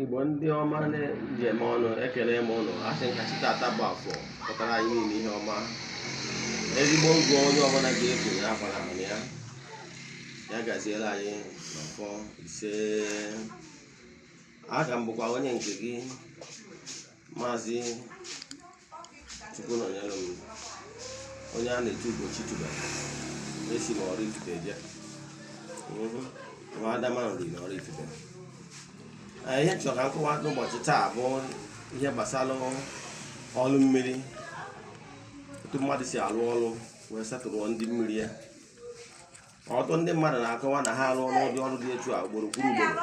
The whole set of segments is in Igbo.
Igbo ndị ọma na-eji eme ọnụ, ekele m ụnụ. Asị nka chi tata bụ Afọ pụtara anyị niile ihe ọma, ezigbo ngụ onye ọbụla ga-efu ya akwa na ahụ ya, ya gaziere anyị n'ọfọ. Ise. Aka m bụkwa onye nke gị, Maazị Chukwunọnyere m, onye a na-etu Ugochi tubelu. Esi m Oraifite eje. Nwa Adamanri na Oraifite. Ihe m chọrọ ka m kọwa n'ụbọchị taa bụ ihe gbasara ọrụ mmiri, otu mmadụ si alụ ọrụ wee setụrụ ndị mmiri ya. Ọtụtụ ndị mmadụ na-akọwa na ha alụọ n'ụdị ọrụ dị etu a ugboro kwuru ugboro,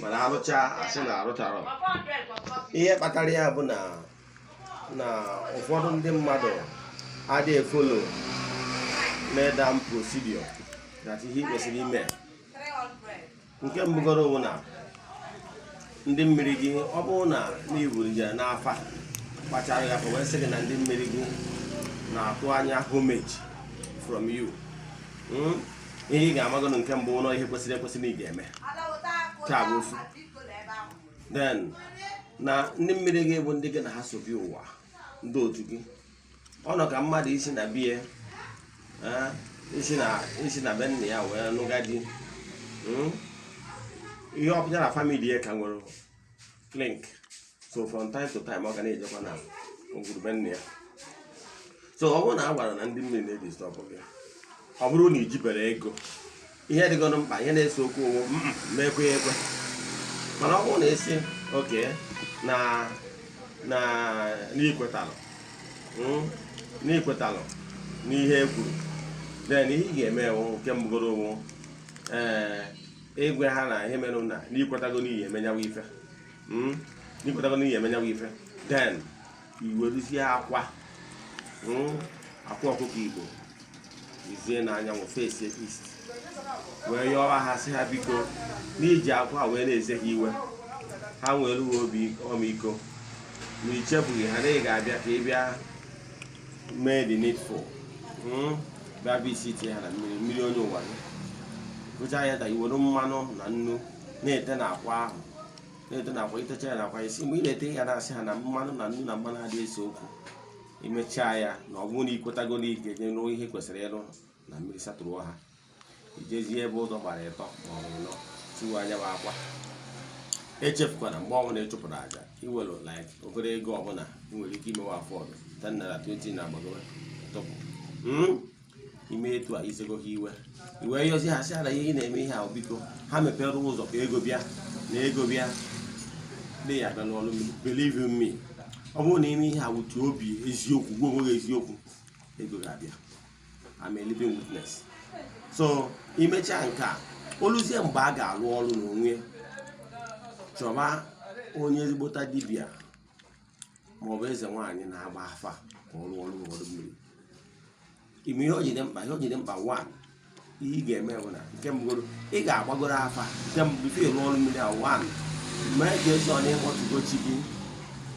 mana arụcha, asị na arụchara. Ihe kpatara ya bụ na ụfọdụ ndị mmadụ adịghị follow laid down procedure that ihe ị kwesịrị ime. Nke mbụgoro bụ na ndị mmiri gị, ọ bụrụ na n'iburu ya n'afa kpachara ya wee sị gị na ndị mmiri gị na-atụ anya homage from you, ihe ị ga-amagoro nke mbụ nọ ihe kwesịrị ekwesị na ị ga-eme ka bụ ofu. Then na ndị mmiri gị bụ ndị gị na ha so bi ụwa, ndị otu gị. Ọ nọ ka mmadụ isi na bie, isi na be nna ya wee nụga di. Ihe ọpụta na family ya ka nwere link, so from time to time ọ ga na-ejekwa na ngwuru be nna ya. So ọ bụrụ na a gwara na ndị mmiri na-e disturb gị, ọ bụrụ na ijibere ego, ihe dịgoro mkpa, ihe na-ese okwu owu mekwe ekwe. Mana ọ bụrụ na esi oke na n'ikwetalụ, n'ikwetalụ n'ihe e kwuru, then ihe ị ga-eme ewu, nke mbụgoro owu, ee, ịgwa ha na ihe mere na n'ikwetago n'ihi emenyawa ife, n'ikwetago n'ihi emenyawa ife. Then iweruzie akwa, akwa ọkụkọ Igbo, izie na anyanwụ, face east, wee yọọ ha, sị ha biko, n'iji akwa wee na-eze ha iwe, ha nwere uwe obi ọmịiko na ichefughị ha, na ị ga-abịa ka ị bịa mee the needful, bịa bụ isi tinye ha na mmiri, mmiri onye ụwa gị. Gụchaa ya, ta iwere mmanụ na nnu na-ete na akwa ahụ, na-ete na akwa. Itecha ya na akwa isi, mgbe ị na-ete ya, na-asị ha na mmanụ na nnu na mmanụ adịghị ese okwu. Imechaa ya, na ọ bụrụ na ikwetago na ị ga-eje rụọ ihe kwesịrị ịrụ na mmiri, satụrụ ha, ijezie ebe ụzọ gbara ịtọ ma ọ bụ ịnọ, tiwe anya bụ akwa. Echefukwana, mgbe ọbụla ị chụpụrụ aja, iwelu like obere ego ọbụla ị nwere ike imewe afford, 10 naira, 20 na agbagowe tụpụ. Ime etu a, izego ha iwe, iwee yọzi ha, sị ha na ihe ị na-eme ihe ahụ, biko ha mepere ụzọ ka ego bịa, na ego bịa dị ya bịa n'ọrụ mmiri. Believe in me, ọ bụrụ na ime ihe a wutu obi eziokwu, gwa onwe gị eziokwu, ego ga-abịa. I'm a living witness. So imechaa nke a, oluzie mgbe a ga-alụ ọrụ n'onwe ya, chọba onye ezigbota dibịa maọbụ eze nwaanyị na-agba afa ka ọ rụọ ọrụ ọrụ mmiri. Ime ihe o ji dị mkpa, ihe o ji dị mkpa, one, ihe ị ga-eme bụ na nke mbụgoro, ị ga-agbagoro afa. Nke mbụ, before ịrụ ọrụ mmiri a, one, mee ka esi ọ na ịkpọtugo chi gị,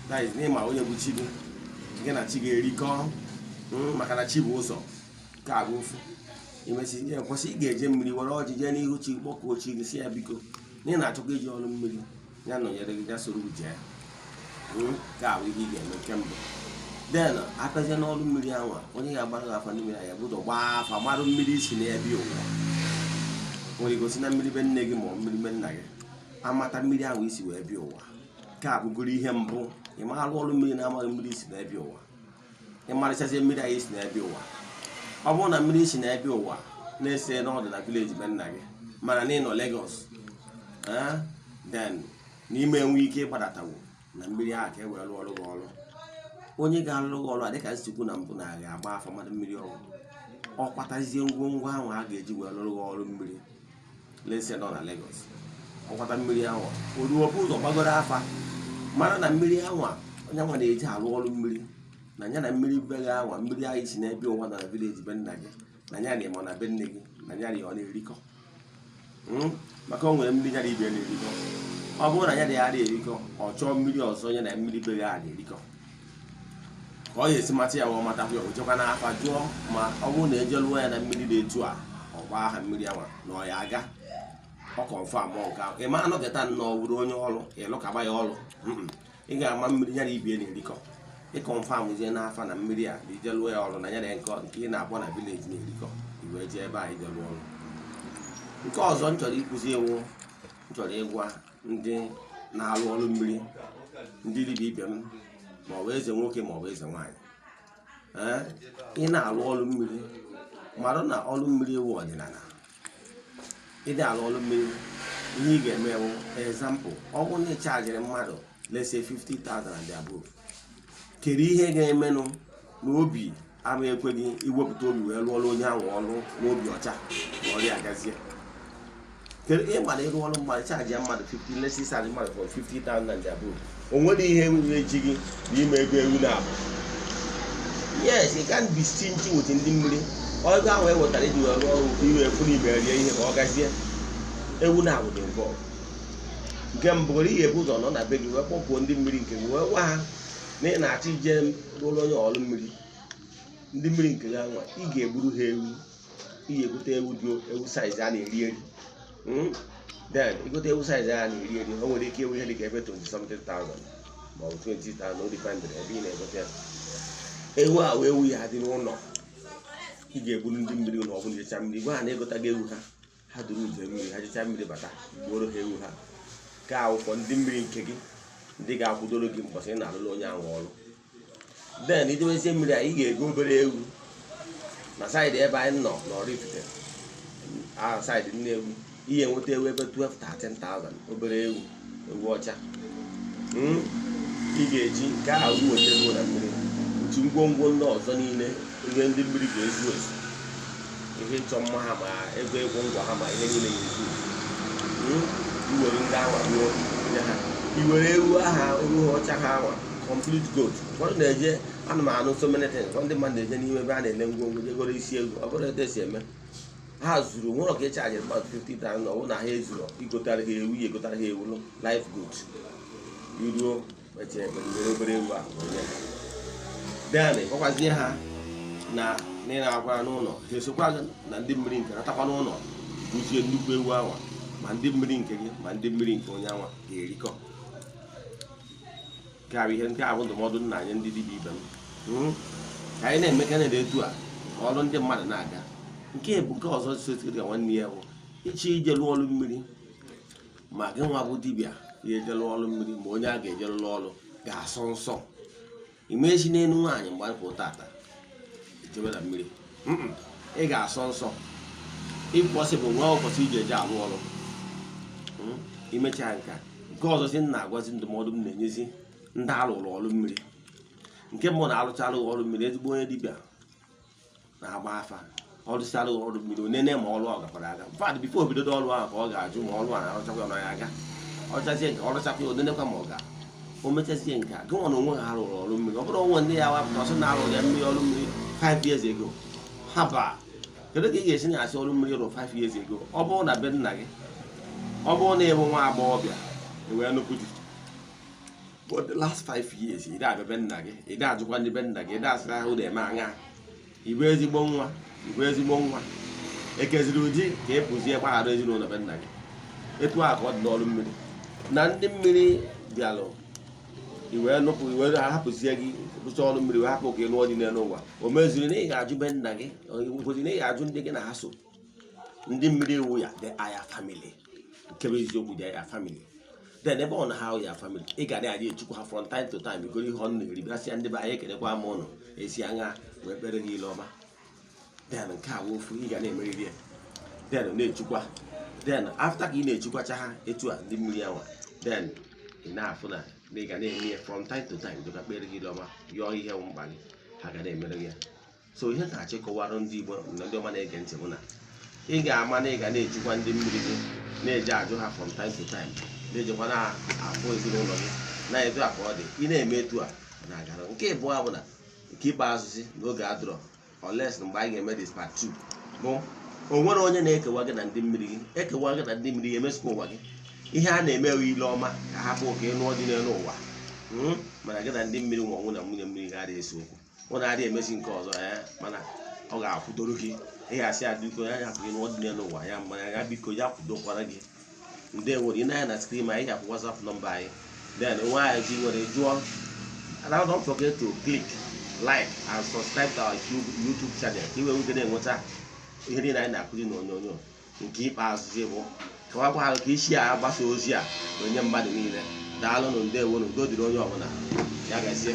that is, n'ịma onye bụ chi gị, gị na chi ga-erikọ, maka na chi bụ ụzọ. Nke a bụ ofu. Imesi ya, kwesị ị ga-eje mmiri, were ọjị jee n'ihu chi, kpọkuo chi gị, si ya biko, na ị na-achọkwa iji ọrụ mmiri, ya nọnyere gị, ya soro gị jee. Nke a bụ ihe ị ga-eme nke mbụ. Then apịazie n'ọrụ mmiri ahụ, onye ga-agbara gị afa mmiri ahụ ya bụ ụzọ gbaa afa, marụ mmiri isi n'ebe ụwa nwere gosi na mmiri be nne gị ma ọ mmiri be nna gị. Amata mmiri ahụ isi wee bịa ụwa, nke a bụgoro ihe mbụ. Ị ma arụ ọrụ mmiri na-amaghị mmiri isi n'ebe ụwa. Ịmarịchazie mmiri ahụ isi n'ebe ụwa, ọ bụrụ na mmiri isi n'ebe ụwa na-ese n'ọdụ na village be nna gị, mana na ịnọ Lagos, then n'ime enwe ike ịgbadatawo na mmiri ahụ ka e wee rụọ ọrụ gị ọrụ. Onye ga-alụ gị ọrụ a, dịka nsikwu na mbụ, na ga-agba afọ mmadụ mmiri ọgwụ, ọ kwatazie ngwongwo ahụ a ga-eji wee lụrụ gị ọrụ mmiri. Lesi nọ na Lagos, ọ kwata mmiri ahụ, o ruo ụzọ gbagoro afa, mara na mmiri ahụ onye nwa na-eji arụ ọrụ mmiri, na ya na mmiri be gị anwa, mmiri ahụ isi n'ebe ụwa na village be nna gị, na ya na ịma na be nne gị, na ya na ọ na-erikọ. Maka o nwere mmiri ya na ibe na-erikọ. Ọ bụrụ na ya na ya na-erikọ, ọ chọọ mmiri ọzọ ya na mmiri be gị a na-erikọ, ka ọ ga-esi mata ya. Ọ matakwa ya, o jekwa n'afa jụọ ma ọ bụrụ na eje lụọ ya na mmiri dị etu a, ọ gba aha mmiri anwa na ọ ya aga. Ọ confirm nke ahụ. Ị ma anọkịta nnọọ bụrụ onye ọrụ ịlụkaba ya ọrụ. Ị ga-ama mmiri ya na ibie na-erikọ. Ị confirm zie n'afa na mmiri a na ije lụọ ya ọrụ na ya na nke ị na-akpọ na village na-erikọ, i wee jee ebe a ije lụọ ọrụ. Nke ọzọ m chọrọ ịkụzi ewu, m chọrọ ịgwa ndị na-alụ ọrụ mmiri, ndị dibịa ibe m, ma ọ bụ eze nwoke ma ọ bụ eze nwaanyị, ee, ị na-alụ ọrụ mmiri, marụ na ọrụ mmiri ewu ọdịnala. Ịdị alụ ọrụ mmiri, ihe ị ga-eme ewu, example, ọ bụrụ na ị chargeịrị mmadụ, let's say 50,000 and above, kedu ihe ga-emenụ n'obi ama ekweghị iwepụta obi wee lụọ ọrụ onye ahụ ọrụ n'obi ọcha ma ọrịa agazie? Kedu ihe mmadụ ịrụ ọrụ mmadụ, charge ya mmadụ 50, let's say charge mmadụ for 50,000 and above, o nwere ihe eji gị n'ime ego ewu na-abụ? Yes, you can't be stingy with ndị mmiri. Ego ahụ e wetara iji wee rụọ ọrụ ka iwe efu n'ime rie ihe ka ọ gazie, ewu na-abụ dị involved. Nke mbụ gwara, ihe ebu ụzọ nọ na be gị wee kpọkwuo ndị mmiri nke gị, wee gwa ha na ị na-achọ ije rụrụ onye ọrụ mmiri. Ndị mmiri nke ya nwa, ị ga-egburu ha ewu. Ị ga-egote ewu dị ewu size a na-eri eri. Then igote ewu size a na-eri eri, o nwere ike ewu ihe dịka ebe 20 something thousand ma ọ bụ 20,000, o dependịrị ebe ị na-egote ya. Ewu a wee ewu ya dị n'ụlọ, ị ga-egburu ndị mmiri ụlọ. Ọ bụla jecha mmiri, gwa ha na egotago ewu ha, ha duru uje mmiri, ha jecha mmiri bata, gbuoro ha ewu ha ka awụfọ. Ndị mmiri nke gị, ndị ga-akwụdoro gị mbọsị ị na-alụrụ onye ahụ ọrụ. Then idobezie mmiri a, ị ga-ego obere ewu na side ebe anyị nọ n'Oraifite, a side Nnewi, ị ga-enweta ewu ebe 12 13,000, obere ewu, ewu ọcha. Ị ga-eji nke ahụ weta ego na mmiri, otu ngwongwo ndị ọzọ niile, ihe ndị mmiri ga-ezu ezu, ihe ịchọ mma ha, ma ego ịkwụ ngwa ha, ma ihe niile ga-ezu ezu. Iwere ndị anwa ruo nye ha, iwere ewu aha, ewu ọcha ha anwa, complete goat. Ụfọdụ na-eje, ana m anụ so many things, ụfọdụ ndị mmadụ na-eje n'ime ebe a na-ele ngwongwo jegoro isi ego. Ọ bụrụ etu esi eme, ha zuru nwere ka ị chargeịrị mmadụ 50,000, ọ bụrụ na ha ezuru igotara ha ewu, ya egotara ha ewu live goat. Iruo mechie ekpere, were obere ewu ahụ wee nye ha. Then ịkpọkwazie ha na na ị na-akwa n'ụlọ, ha esokwa gị na ndị mmiri nke natakwa n'ụlọ, gbuzie nnukwu ewu anwa, ma ndị mmiri nke gị ma ndị mmiri nke onye anwa ga-erikọ. Nke a bụ ihe, nke a bụ ndụmọdụ nna anyị, ndị dibịa ibe m. Ka anyị na-emeka na etu a ka ọrụ ndị mmadụ na-aga. Nke bụ nke ọzọ sotere ka nwanne ya bụ ịchọ ije lụọ ọrụ mmiri, ma gị nwa bụ dibịa ya eje lụọ ọrụ mmiri, ma onye a ga-eje lụọ ọrụ ga-asọ nsọ. Imechi n'elu nwaanyị mgbe anyị tata ejebe na mmiri. Ị ga-asọ nsọ, if possible, nwee ụbọchị iji eje arụ ọrụ. Imechaa nke a, nke ọzọ si m na-agwazi, ndụmọdụ m na-enyezi ndị alụrụ ọrụ mmiri, nke mbụ na-arụchalụ ọrụ mmiri, ezigbo onye dibịa na-agba afa ọrụsịalụ ọrụ mmiri, onene ma ọrụ ọ gakwara aga. In fact, before obidodo ọrụ ahụ ka ọ ga-ajụ ma ọrụ a na-arụchakwa ya aga. Ọrụchazie nke ọrụchakwa ya, onenekwa ma ọ ga o mechazie nke a. Gị nwa na onwe ha rụrụ ọrụ mmiri, ọ bụrụ onwe ndị ya wapụta ọsọ na-arụrụ ya mmiri, ọrụ mmiri 5 years ago, haba, kedu ka ị ga-esi na-asị ọrụ mmiri rụrụ 5 years ago? Ọ bụrụ na be nna gị, ọ bụrụ na ịbụ nwa agbọghọbịa ewee nnukwu di, but the last 5 years ị abịa be nna gị, ị ajụkwa ndị be nna gị, ị asịra ahụ na-eme aṅa, ịbụ ezigbo nwa, ịbụ ezigbo nwa ekeziri ụdị ka ị pụzie gbaghara ezinụlọ be nna gị. Etu a ka ọ dị n'ọrụ mmiri na ndị mmiri bịalụ i wee nụpụ, i wee hapụzie gị rụcha ọrụ mmiri, wee hapụ ka ị lụọ dị n'elu ụwa. O meziri na ị ga-ajụ be nna gị, o kwesịrị na ị ga-ajụ ndị gị na ha so. Ndị mmiri ewu ya, they are your family. Nke bụ eziokwu, they are your family. Then ebe ọ na ha ya family, ị ga na-adị echukwu ha from time to time, igoro ihe ọ na-eri, bịa sị ya, ndị be anyị ekelekwa m ụnụ, esi aṅa wee kpere gị ile ọma. Then nke a wụ ofu ị ga na-emeriri ya. Then na-echukwa, then after ka ị na-echukwacha ha etu a, ndị mmiri anwa, then ị na-afụ na na ị ga na-eme ya from time to time, dịka kpere gị ile ọma, yọọ ihe wụ mkpa gị, ha ga na-emere gị ya. So ihe na-achịkọwara ndị Igbo na ndị ọma na-ege ntị bụ na ị ga-ama na ị ga na-echukwa ndị mmiri gị, na-eje ajụ ha from time to time, na-ejekwa na-afụ ezinụlọ gị na etu a ka ọ dị. Ị na-eme etu a na-agara. Nke ịbụọ bụ na nke ikpeazụ si n'oge adịrọ, unless mgbe anyị ga-eme this part 2, bụ o nwere onye na-ekewa gị na ndị mmiri gị, ekewa gị na ndị mmiri gị, emesịkwa ụwa gị. Ihe a na-eme ewu ile ọma ka hapụ ka ị nụọ dị n'elu ụwa. Mana gị na ndị mmiri nwa ọnwụ na nwunye mmiri ga-adị ese okwu, ụnụ adịghị emesi nke ọzọ ya, mana ọ ga-akwụdoro gị. Ị ga-asị ya, biko, ya hapụ gị nụọ dị n'elu ụwa ya, mana ya biko ya kwudokwara gị. Ndewo. Ị na-anya na screen anyị ga-akwụ WhatsApp number anyị. Then nwa anyị ji nwere jụọ. And don't forget to click like and subscribe to our YouTube channel ka i wee nwee na-enweta ihe niile anyị na-akụzi n'onyonyo. Nke ikpeazụ bụ ka gwa ha ka isi a gbasa ozi a onye mmadụ niile. Daalụnụ, ndewonụ, udo dịrị onye ọbụla. Ya gazie.